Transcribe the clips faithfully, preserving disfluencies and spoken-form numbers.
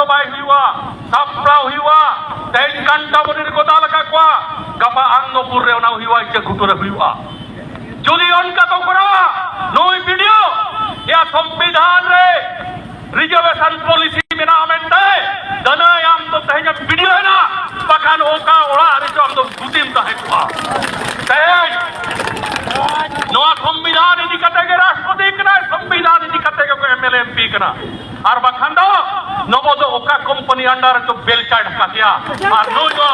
ᱵᱟᱭ ᱦᱩᱭᱩᱜᱼᱟ, ᱥᱟᱯᱲᱟᱣ ᱦᱩᱭᱩᱜᱼᱟ᱾ ᱛᱮᱦᱮᱧ ᱠᱟᱱᱴᱟᱵᱚᱱᱤ ᱨᱮᱠᱚ ᱫᱟᱞ ᱟᱠᱟᱫ ᱠᱚᱣᱟ, ᱜᱟᱯᱟ ᱟᱱᱫᱚᱯᱩᱨ ᱨᱮ ᱚᱱᱟ ᱦᱩᱭᱩᱜᱼᱟ, ᱤᱪᱟᱹᱜᱷᱩᱴᱩ ᱨᱮ ᱦᱩᱭᱩᱜᱼᱟ᱾ ᱡᱩᱫᱤ ᱚᱱᱠᱟ ᱠᱚ ᱠᱚᱨᱟᱣᱟ, ᱱᱩᱭ ᱵᱤᱰᱤᱭᱳ ᱮᱭᱟ ᱥᱚᱝᱵᱤᱫᱷᱟᱱ ᱨᱮ ᱨᱤᱡᱟᱨᱵᱷᱮᱥᱚᱱ ᱯᱚᱞᱤᱥᱤ ᱢᱮᱱᱟᱜᱼᱟ ᱢᱮᱱᱛᱮ ᱫᱟᱱᱟᱭ ᱟᱢ ᱫᱚ ᱛᱮᱦᱮᱧ ᱮᱢ ᱵᱤᱰᱤᱭᱳ ᱮᱱᱟ, ᱵᱟᱠᱷᱟᱱ ᱚᱠᱟ ᱚᱲᱟᱜ ᱨᱮᱪᱚ ᱟᱢ ᱫᱚ ᱜᱩᱛᱤᱢ ᱛᱟᱦᱮᱸ ᱠᱚᱜᱼᱟ᱾ ᱛᱮᱦᱮᱧ ᱱᱚᱣᱟ ᱥᱚᱝᱵᱤᱫᱷᱟᱱ ᱤᱫᱤ ᱠᱟᱛᱮ ᱜᱮ ᱨᱟᱥᱴᱨᱚᱯᱚᱛᱤ ᱠᱟᱱᱟᱭ, ᱥᱚᱝᱵᱤᱫᱷᱟᱱ ᱤᱫᱤ ᱠᱟᱛᱮ ᱜᱮ M L A M P ᱠᱟᱱᱟ᱾ ᱟᱨ ᱵᱟᱠᱷᱟᱱ ᱫᱚ ᱱᱚᱵᱚ ᱫᱚ ᱚᱠᱟ ᱠᱳᱢᱯᱟᱱᱤ under ᱨᱮᱪᱚ ᱵᱮᱞᱪᱟ ᱰᱷᱟᱠᱟ ᱠᱮᱭᱟ, ᱟᱨ ᱱᱩᱭ ᱫᱚ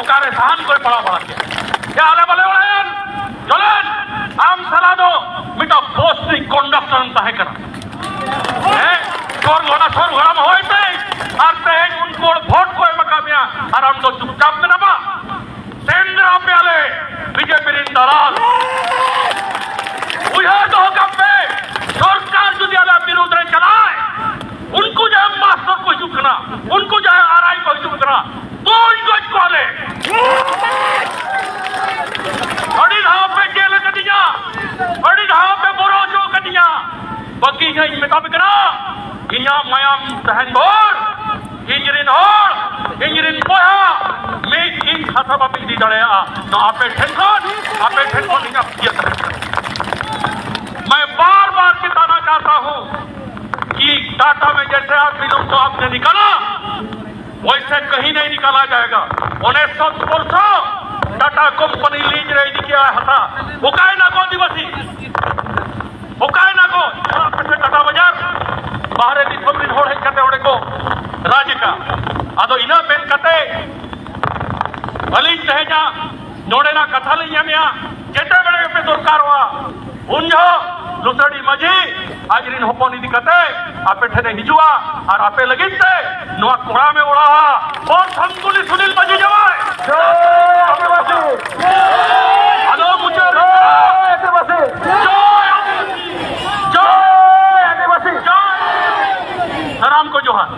ᱚᱠᱟᱨᱮ ᱥᱟᱦᱟᱱ ᱠᱚᱭ ᱯᱟᱲᱟᱣ ᱵᱟᱲᱟ ᱠᱮᱭᱟ᱾ ᱭᱟ ᱟᱞᱮ ᱵᱟᱞᱮ ᱚᱲᱟᱭᱮᱱ, ᱪᱚᱞᱮᱱ, ᱟᱢ ᱥᱟᱞᱟ ᱫᱚ ᱢᱤᱫᱴᱟᱝ ᱵᱚᱥ ᱨᱤᱱᱤᱡ ᱠᱚᱱᱰᱟᱠᱴᱚᱨ ᱮᱢ ᱛᱟᱦᱮᱸ ᱠᱟᱱᱟ᱾ ᱦᱮᱸ, ᱥᱚᱨ ᱜᱷᱚᱲᱟ, ᱥᱚᱨ ᱜᱷᱚᱲᱟᱢ ᱦᱚᱭ ᱛᱮ, ᱟᱨ ᱛᱮᱦᱮᱧ ᱩᱱᱠᱩ ᱦᱚᱲ ᱵᱷᱳᱴ ᱠᱚ ᱮᱢ ᱟᱠᱟᱫ ᱢᱮᱭᱟ, ᱟᱨ ᱟᱢ ᱫᱚ ᱪᱩᱯᱪᱟᱯ ᱢᱮᱱᱟᱢᱟ᱾ ᱥᱮᱸᱫᱽᱨᱟ ᱯᱮᱭᱟᱞᱮ ᱵᱤᱡᱮᱯᱤ ᱨᱤᱱ ᱫᱟᱞᱟᱞ᱾ ᱩᱭᱦᱟᱹᱨ ᱫᱚᱦᱚ ᱠᱟᱜ ᱯᱮ, ᱥᱚᱨᱠᱟᱨ ᱡᱩᱫᱤ ᱟᱞᱮ ᱵᱤᱨᱩᱫᱷ ᱨᱮ ᱪᱟᱞᱟᱜᱼᱟᱭ, ᱩᱱᱠᱩ ᱡᱟᱦᱟᱸᱭ ᱢᱟᱥᱴᱚᱨ ᱠᱚ ᱦᱤᱡᱩᱜ ᱠᱟᱱᱟ, ᱩᱱᱠᱩ ᱡᱟᱦᱟᱸᱭ ᱟᱨ ᱟᱭ ᱠᱚ ᱦᱤᱡᱩᱜ ᱠᱟᱱᱟ, ᱛᱩᱧ ᱜᱚᱡ ᱠᱚᱣᱟᱞᱮ᱾ ᱟᱹᱰᱤ ᱫᱷᱟᱣ ᱯᱮ ᱡᱮᱞ ᱟᱠᱟᱫᱤᱧᱟ, ᱟᱹᱰᱤ ᱫᱷᱟᱣ ᱯᱮ ᱵᱚᱨᱚ ᱦᱚᱪᱚ ᱟᱠᱟᱫᱤᱧᱟ, ᱵᱟᱹᱠᱤ ᱤᱧ ᱢᱮᱛᱟ ᱯᱮ ᱠᱟᱱᱟ, ᱤᱧᱟᱹᱜ ᱢᱟᱭᱟᱢ ᱛᱟᱦᱮᱱ ᱵᱷᱳᱨ ᱤᱧ ᱨᱮᱱ ᱦᱚᱲ, ᱤᱧ ᱨᱮᱱ ᱵᱚᱭᱦᱟ, ᱢᱤᱫ ᱤᱧ ᱦᱟᱥᱟ ᱵᱟᱯᱮ ᱤᱫᱤ ᱫᱟᱲᱮᱭᱟᱜᱼᱟ᱾ ᱱᱚᱣᱟ ᱟᱯᱮ ᱴᱷᱮᱱ ᱠᱷᱚᱱ, ᱟᱯᱮ ᱴᱷᱮᱱ ᱠᱷᱚᱱ ᱤᱧᱟᱹᱜ ᱤᱭᱟᱹ ᱛᱟᱦᱮᱱ ᱠᱟᱱᱟ᱾ मैं बार बार चेताना चाहता हूँ कि टाटा में जैसे आप मिलों तो आपने निकाला, वैसे कहीं नहीं निकाला जाएगा। ᱚᱱᱮ ᱥᱚᱛ ᱵᱚᱨᱥᱚ ᱴᱟᱴᱟ ᱠᱳᱢᱯᱟᱱᱤ ᱞᱤᱡ ᱨᱮ ᱤᱫᱤ ᱠᱮᱜᱼᱟ ᱦᱟᱥᱟ᱾ ᱚᱠᱟᱭᱮᱱᱟ ᱠᱚ ᱟᱹᱫᱤᱵᱟᱹᱥᱤ? ᱚᱠᱟᱭᱮᱱᱟ ᱠᱚ? ᱟᱯᱮ ᱥᱮᱫ ᱴᱟᱴᱟ ᱵᱟᱡᱟᱨ, ᱵᱟᱦᱨᱮ ᱫᱤᱥᱚᱢ ᱨᱮᱱ ᱦᱚᱲ ᱦᱮᱡ ᱠᱟᱛᱮ ᱚᱸᱰᱮ ᱠᱚ ᱨᱟᱡᱽ ᱟᱠᱟᱫ᱾ ᱟᱫᱚ ᱤᱱᱟᱹ ᱢᱮᱱ ᱠᱟᱛᱮ ᱟᱹᱞᱤᱧ ᱛᱮᱦᱮᱧᱟᱜ ᱱᱚᱰᱮᱱᱟᱜ ᱠᱟᱛᱷᱟ ᱞᱤᱧ ᱮᱢᱮᱜᱼᱟ, ᱡᱮᱛᱮ ᱵᱮᱲᱮ ᱜᱮᱯᱮ ᱫᱚᱨᱠᱟᱨᱚᱜᱼᱟ, ᱩᱱ ᱡᱚᱦᱚᱜ ᱞᱩᱥᱟᱹᱲᱤ ᱢᱟᱹᱡᱷᱤ ᱟᱡ ᱨᱮᱱ ᱦᱚᱯᱚᱱ ᱤᱫᱤ ᱠᱟᱛᱮ ᱟᱯᱮ ᱴᱷᱮᱱᱮ ᱦᱤᱡᱩᱜᱼᱟ ᱟᱨ ᱟᱯᱮ ᱞᱟᱹᱜᱤᱫ ᱛᱮ ᱱᱚᱣᱟ ᱠᱚᱲᱟᱢ ᱮ ᱚᱲᱟᱜᱼᱟ᱾ ᱵᱚᱞ ᱥᱟᱢᱠᱩᱞᱤ ᱥᱩᱱᱤᱞ ᱢᱟᱹᱡᱷᱤ ᱡᱟᱶᱟᱭ᱾ ᱡᱚᱭ ᱟᱹᱫᱤᱵᱟᱹᱥᱤ᱾ ᱟᱫᱚ ᱢᱩᱪᱟᱹᱫ ᱨᱮ ᱡᱚᱭ ᱟᱹᱫᱤᱵᱟᱹᱥᱤ᱾ ᱡᱚᱭ ᱟᱹᱫᱤᱵᱟᱹᱥᱤ᱾ ᱡᱚᱭ ᱟᱹᱫᱤᱵᱟᱹᱥᱤ᱾ ᱡᱚᱭ᱾ ᱥᱟᱱᱟᱢ ᱠᱚ ᱡᱚᱦᱟᱨ᱾